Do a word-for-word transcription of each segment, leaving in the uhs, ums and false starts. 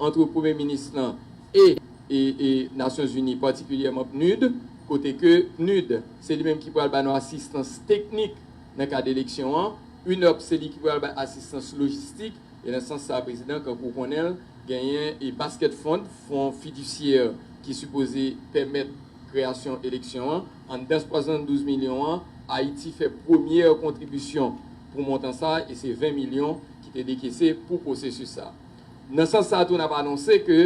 ant premye minis lan e, e, e Nasyonzini, patikilyèman PNUD, kote ke PNUD, se li menm ki pral ba nou asistans teknik nan kad eleksyon an, UNOPS, se li ki pral bay asistans lojistik, e nan sans sa, prezidan, kankou w konnen l, genyen e Basket Fund, fon fidisyè ki sipoze pèmèt kreyasyon eleksyon an. Anndan swasanndouz milyon an, Ayiti fè premyè kontribisyon pou montan sa, e se ven milyon ki te dekese pou pwosesis sa. Nan sans sa a tou, n ap anonse ke,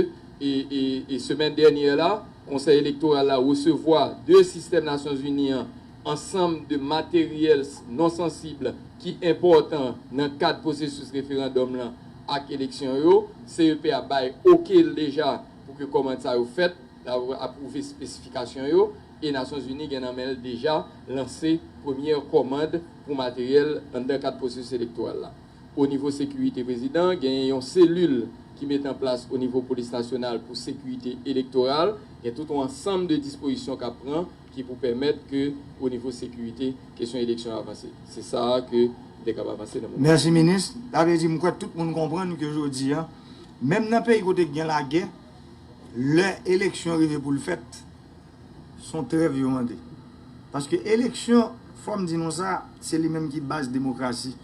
e, e, e semèn dènyè la, Konsèy Elektoral la resevwa de sistèm Nasyonzini an ansanm de materyèl non sansib ki enpòtan nan kad pwosesis referandòm lan ak eleksyon yo. CEP a bay oke l deja pou ke kòmand sa yo fèt, l ap apwouve espesifikasyon yo, e Nasyonzini gen nan men l deja lanse premyè kòmand pou materyèl anndan kad pwosesis elektoral la. O nivo sekirite, prezidan, genyen yon selil ki mete an plas o nivo polis nasyonal pou sekirite elektoral. Gen tout yon ansanm de dispozisyon k ap pran ki pou pèmèt ke o nivo sekirite, kesyon eleksyon avanse. Se sa a ke m te kab avanse nan moman. Mèsi, minis. Sa vle di, m kwè tout moun konprann ke jodi a, menm nan peyi kote k gen lagè, lè eleksyon rive pou l fèt, se yon trèv yo mande. Paske eleksyon, fò m di nou sa, se li menm ki baz demokrasi.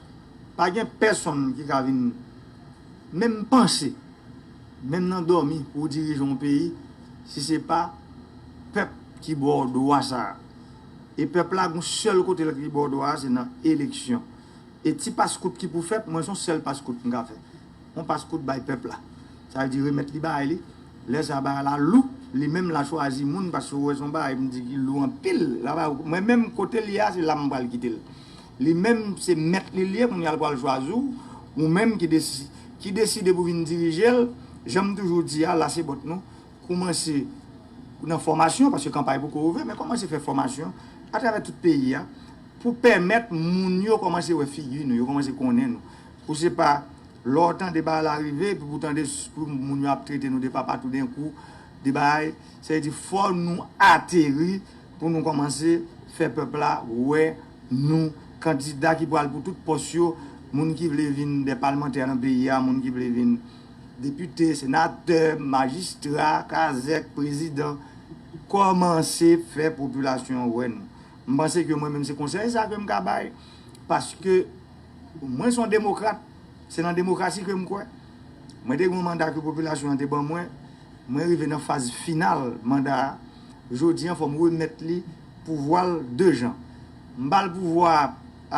Pa gen pèsonn ki ka vin menm panse, menm nan dòmi, pou w dirije yon peyi, si se pa pèp ki ba w dwa sa a. E pèp la, gon sèl kote l ki ba w dwa a, se nan eleksyon. E ti paskout ki pou fèt, mwen, se yon sèl paskout m ka fè. Yon paskout bay pèp la. Sa vle di remèt li bagay li. Lè sa bagay la lou, li menm l a chwazi moun, paske w wè se yon bagay m di ki lou anpil. La ba, mwen menm kote l ye a, se la m pral kite l. Li menm se mèt li l ye, kounye a l pral chwazi w, ou menm ki desi-, ki deside pou vin dirije l, jan m toujou di a, lase bòt nou, kòmanse nan fòmasyon, paske kanpay poko ouvè, men kòmanse fè fòmasyon atravè tout peyi a, pou pèmèt moun yo kòmanse wè figi nou, yo kòmanse konnen nou. Pou se pa lè w tande bagay la rive, epi pou tande s-, pou moun yo ap trete nou de papa toudenkou, de bagay, sa vle di fò nou ateri pou nou kòmanse fè pèp la wè nou, kandida ki pral pou tout pòs yo, moun ki vle vin de palmantè nan peyi a, moun ki vle vin depite, senatè, majistra, kazèk, prezidan, kòmanse fè popilasyon an wè nou. M panse ke mwen menm se konsèy sa ke m ka bay, paske mwen se yon demokrat, se nan demokrasi ke m kwè. Mwen te gen yon manda ke popilasyon an te ban mwen, mwen rive nan faz final manda a. Jodi an, fò m remèt li pouvwa l de jan. M ba l pouvwa a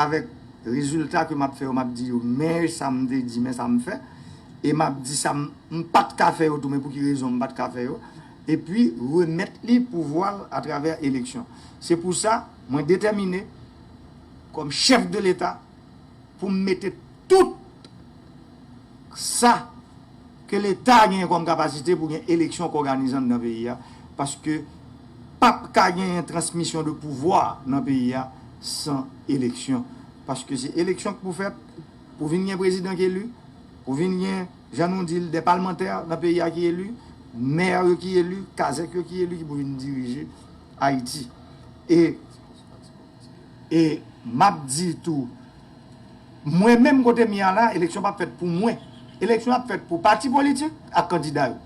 avèk rezilta ke m ap fè yo, m ap di yo, men sa m te di, men sa m fè. E m ap di sa m, m pa t ka fè yo tou, men pou ki rezon m pa t ka fè yo. Epi remèt li pouvwa l atravè eleksyon. Se pou sa, mwen detèmine, kòm chèf de Leta, pou m mete tout sa ke Leta genyen kòm kapasite pou gen eleksyon k òganize anndan peyi a, paske p ap ka genyen transmisyon de pouvwa nan peyi a san eleksyon. Paske se eleksyon k pou fèt, pou vin gen prezidan k eli, pou vin gen, jan nou di l, de palmantè nan peyi a ki eli, mè yo ki eli, kazèk yo ki eli, ki pou vin dirije Ayiti. E, e m ap di tou, mwen menm kote m ye a la, eleksyon p ap fèt pou mwen. Eleksyon ap fèt pou pati politik ak kandida yo.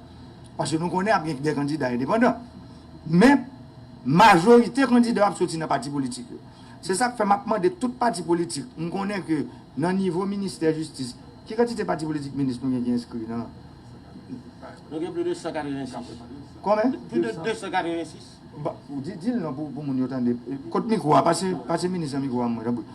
Paske nou konnen ap gen de kandida endepandan. Men, majorite kandida yo ap soti nan pati politik yo. Se sa k fè m ap mande tout pati politik. M konnen ke nan nivo ministè jistis, ki kantite pati politik minis nou gen ki enskri nan? Nou gen plis de san katrevensis. Konbyen? Plis de de san katrevensis. Ba, di, di l non pou, pou moun yo tande. Kot mikwo a? Pase, pase minis lan mikwo a mwen, tanpri.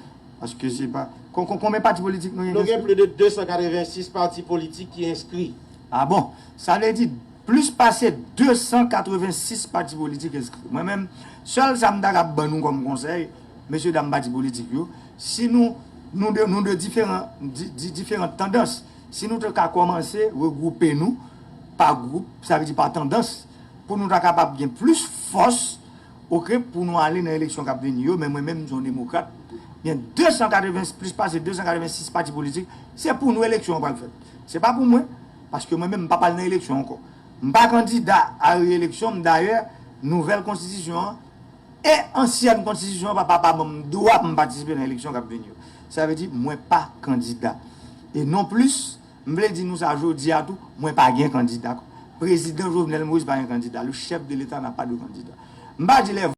Paske se pa, kon, kon, konbyen pati politik nou gen ki enskri? Nou gen plis de de san katrevensis pati politik ki enskri. A bon? Sa vle di, plis pase de san katrevensis pati politik enskri. Mwen menm, sèl sa m ta kab ban nou kòm konsèy, mesye dam pati politik yo, si nou, nou de, nou de diferan, di, di, diferan tandans, si nou te ka kòmanse regwoupe nou pa gwoup, sa vle di pa tandans, pou nou ta kapab gen plis fòs, oke, pou nou ale nan eleksyon k ap vini yo, men mwen menm, m se yon demokrat, gen de san katreven, plis pase de san katrevensis pati politik, se pou nou eleksyon an pral fèt. Se pa pou mwen, paske mwen menm, m p ap al nan eleksyon ankò. M pa kandida a reyeleksyon m, dayè, nouvèl konstitisyon an, e ansyèn konstitisyon an pa, pa, pa ban m dwa pou m patisipe nan eleksyon k ap vini yo. Sa vle di, mwen pa kandida. E non plis, M vle di nou sa jodi a tou, mwen pa gen kandida. Prezidan Jovenel Moïse pa gen kandida. Le chef de l'État n'a pas de candidat. M pa di lè